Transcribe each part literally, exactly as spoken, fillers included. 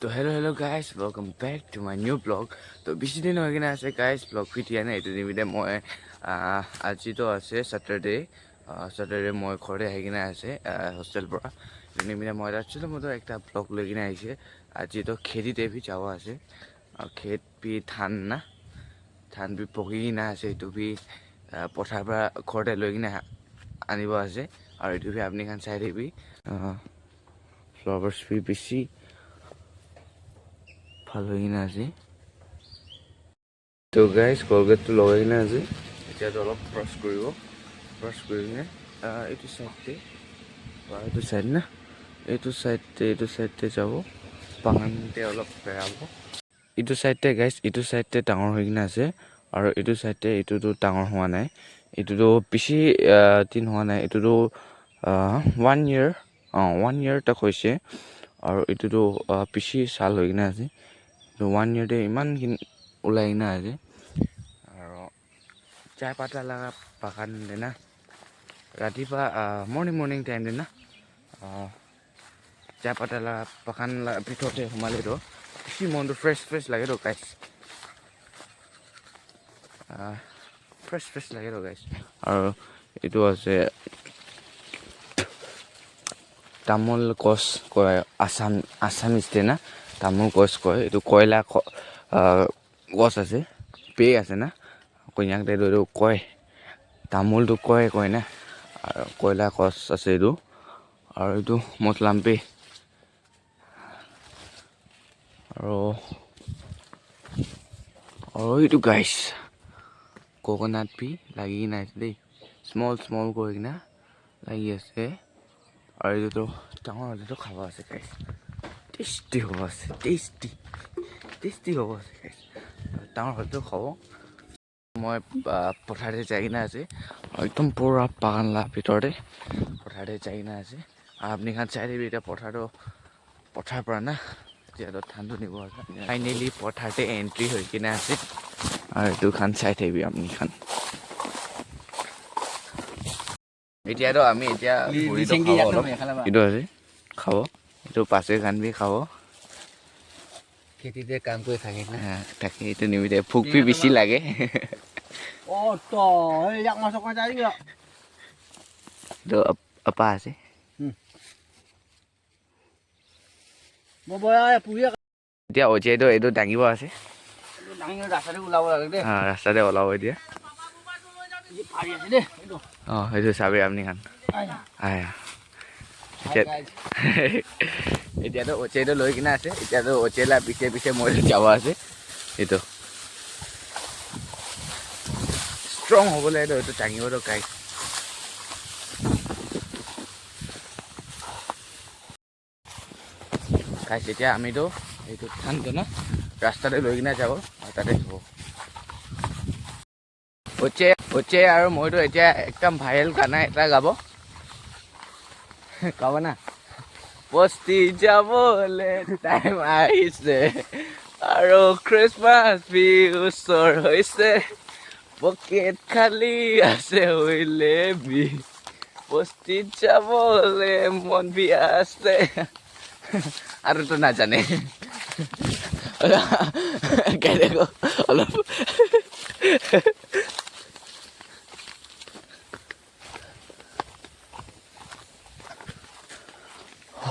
To hello, hello guys, welcome back to my new vlog. To bishi din hoi kena ase guys, vlog bhi dia nai. Etu nimite moi, ah, aji to ase Saturday. Ah, Saturday moi ghor te ahi kena ase, ah, hostel pora. Etu nimite moi actually moi to ekta vlog loi kena ahise. Aji to kheti te bhi jabo ase. Ah, khet bhi dhan na, dhan bhi poki kena ase. Etu bhi, ah, pothar pora ghor te loi kena anibo ase. Aru etu bhi apni khan sai thakibi. Ah, flowers bhi bishi bhal hoi kena ase. To guys, Colgate to logai kena ase. Etia to olop brush kuribo. Brush kuri kena, ah, etu side te, ah, etu side na, etu side te, etu side te jabo. Bagan te olop berabo. Etu side te guys, etu side te dangor hoi kena ase. Aru etu side te etu tu dangor hua nai. Etu tu bishi, ah, din hua nai. Etu tu, ah, one year, ah, one year tak hoise. Aru etu tu, ah, bishi sal hoi kena ase. Etu one year te eman kin ulai kena ase. Aru chai pata laga bagan te na, rati pora, ah, morning, morning time te na, ah, chai pata la bagan la bithor te humai le to bishi mon to fresh, fresh lage to guys. Ah, fresh, fresh lage to guys. Aru etu ase tamul gos koi, Assam, Assamese te na tamul gos koi. Etu koila ko-, ah, gos ase, pe ase na, Konyak te tu etu koi, tamul tu koi koi na, aru koila gos ase etu, aru etu motlam pe, aru, aru etu guys, coconut bhi lagi kena ase de, small small koi kena lagi ase. Aru etu tu dangor hoile tu khabo ase guys. Tasty hobo ase, tasty. Tasty hobo ase guys. Dangor hoile tu khabo. Moi, ah, pothar te jai kena ase. Ekdom pura bagan la bithor te pothar te jai kena ase. Apni khan sai thakibi etia pothar tu, pothar pora na. Etia tu dhan tu nibo ase. Finally pothar te entry hoi kena ase. Aru etu khan sai thakibi apni khan. Etia to ami etia puri to khabo olop. Etu ase, khabo. Etu pache khan bi khabo. Kheti te kam kuri thake na. Ah, thake, etu nimite bhuk bi bishi lage. Oh, to, ei, yak masuk na jai ga. Etu ap-, apa ase? Hmm. Bo boya, ya, puya. Etia Oche toh etu dangibo ase. Etu dangi kena rasta te ulabo lage de. Ah, rasta te ulabo etia. Etu phari ase de, etu. Oh, etu sabi apni khan. Aya. Aya. Hi, etia, guys. Etia toh Oche toh loi kena ase. Etia toh Oche la piche piche moi toh jabo ase. Etu. Strong hobo lage toh etu dangibo toh, guys. Guys, etia ami toh etu dhan toh na rasta te loi kena jabo, aru tate thobo. Oche, Oche aru moi toh etia ekdam viral gana ekta gabo. Gabo na? Bosti jabole time ahise, aru Christmas bi usor hoise, pocket khali ase hoile bi. Bosti jabole mon bi ase. Aru to najane. Olop.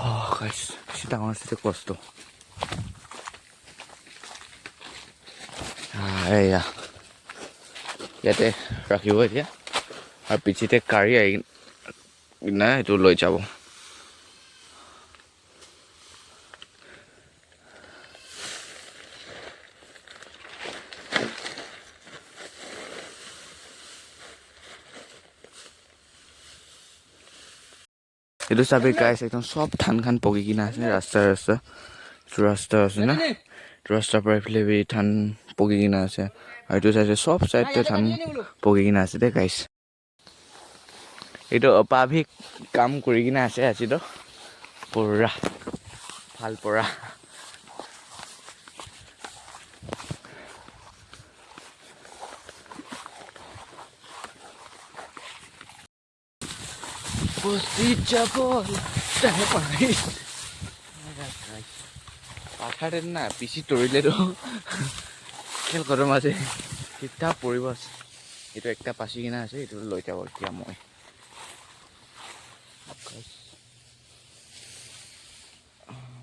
Oh, guys, bishi dangor ase de kosto. Ah, eya. Yate rakhibo etia. Aru piche te gari ahi kena etu loi jabo. Etu sabi guys, ekdam sob dhan khan poki kena ase, rasta, rasta. Etu rasta ase na? Etu rasta para ephale bi dhan poki kena ase. Aru etu side te sob side te dhan poki kena ase de, guys. Etu opa bhi kam kuri kena ase aji toh. Pura bhal pura. Bosti jabo la time ahise. Pas Third na, bishi dorile tu khel khotom ase. Kitab poribo ase. Etu ekta pasi kena ase, etu loi jabo etia moi.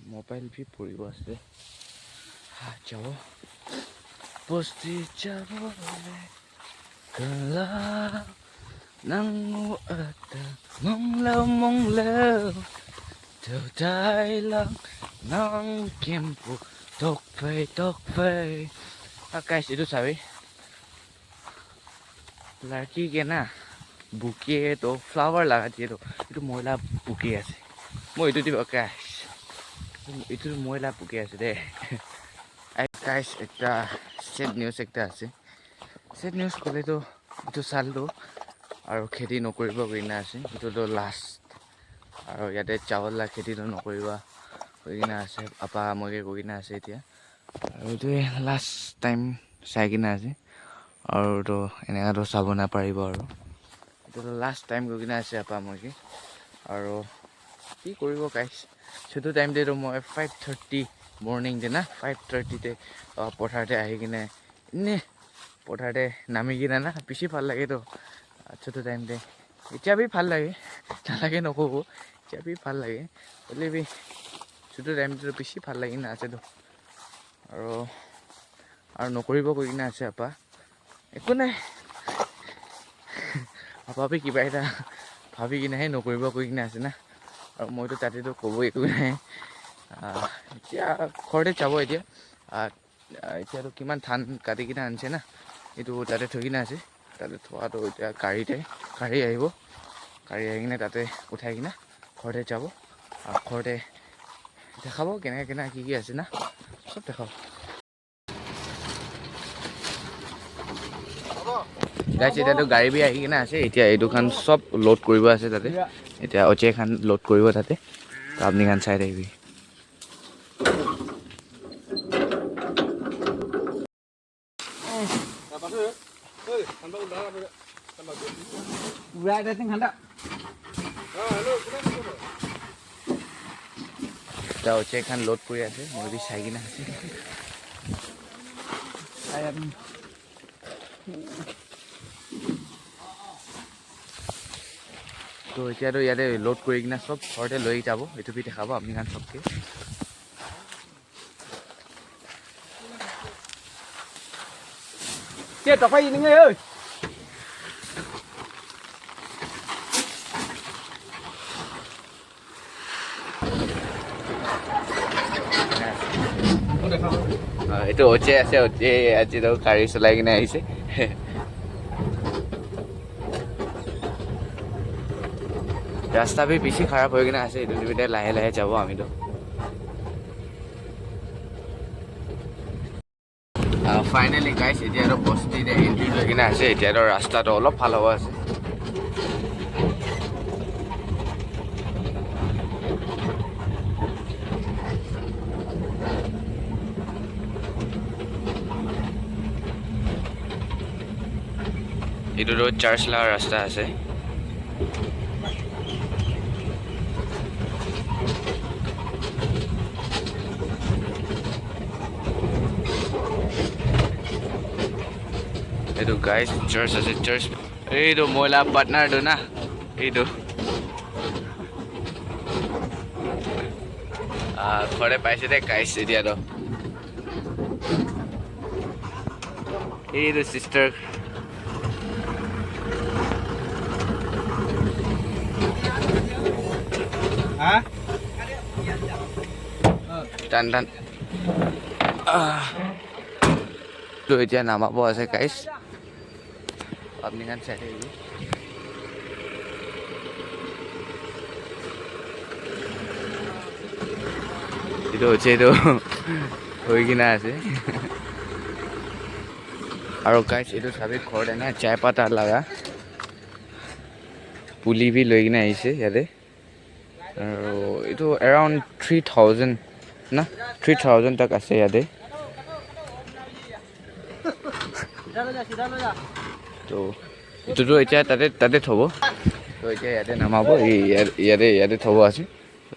Mobile bi poribo ase. Ha, jabo. Bosti jabo. Kala nang ata monglo monglo. Todai lang nang kempu tokpei tokpei. Ah, guys, etu sabi. Larki ke na bouquet to flower laga diye to. Etu moi la bouquet ase. Moi etu dibo, guys. Etu moi la bouquet ase de. Ai, guys, ekta sad news ekta ase. Sad news kole to etu sal to aru kheti nokoribo koina ase. Etu to last. Aru yate chawal la kheti to nokoriba koina ase. Apa moi ke koina ase etia. Aru etu last time sai kena ase. Aru to eneka to sabo naparibo aru. Etu to last time koi kena ase apa moi ke. Aru ki koribo guys? Chutu time te to moi five thirty morning te na, five thirty te, ah, pothar te ahi kena ene pothar te nami kena na bishi bhal lage to. Ah, chutu time te. Etia bi bhal lage. Nalage nokobo. Etia bi bhal lage. Hoile bi chutu time te to bishi bhal lagi na ase to. Aru, aru nokoribo koi kena ase apa. Eku nai. Apa bi kiba ekta bhabi kena he nokoribo koi kena ase na. Aru moi to tate to kobo eku nai. Ah, etia ghor te jabo etia. Ah, etia to kiman dhan kati kena anise na. Etu tate thoi kena ase. Tate thoa to etia gari te, gari ahibo. Gari ahi kena tate uthai kena ghor te jabo. Ah, ghor te dekhabo kena kena ki ki ase na. Sob dekhabo. Guys, etia to gari bi ahi kena ase. Etia etu khan sob load koribo ase tate. Etia oche khan load koribo tate. To apni khan sai thakibi. Etia oche khan load kori ase. Moi bi sai kena ase. To etia to yate load kori kena sob ghor te loi jabo. Etu bi dekhabo apni khan sob ke. Te topai ini ngai oi. Ah, etu oche ase, oche aji to gari cholai kena ahise. Rasta bi bishi kharab hoi kena ase, etu nimite lahe lahe jabo ami to. Ah, finally guys, etia to bosti te entry loi kena ase, etia to rasta to olop bhal hobo ase. Etu to church la rasta ase. Etu guys, church ase, church. Etu moi la partner tu na, etu. Ah, ghor te paise de guys, etia to. Etu sister. Ha? Tan tan. Ah. To etia namabo ase guys. Apni khan sai thakibi. Etu hoise etu hoi kena ase. Aru guys, etu sabi ghor te na chai pata laga puli bi loi kena ahise yate. Aru etu around three thousand na, three thousand tak ase yate. To etu tu etia tate, tate thobo. To etia yate namabo, e, yate, yate, yate thobo ase.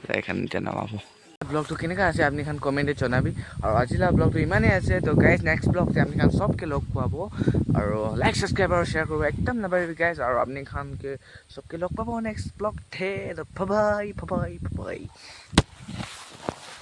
Tai khan etia namabo. Vlog tu kenika ase apni khan comment te janabi. Aru aji la vlog tu imane ase. To guys, next vlog te apni khan sob ke log pabo. Aru like, subscribe aru share koribo ekdam napahoribi guys. Aru apni khan ke sob ke log pabo next vlog te. To bye bye, bye bye, bye bye.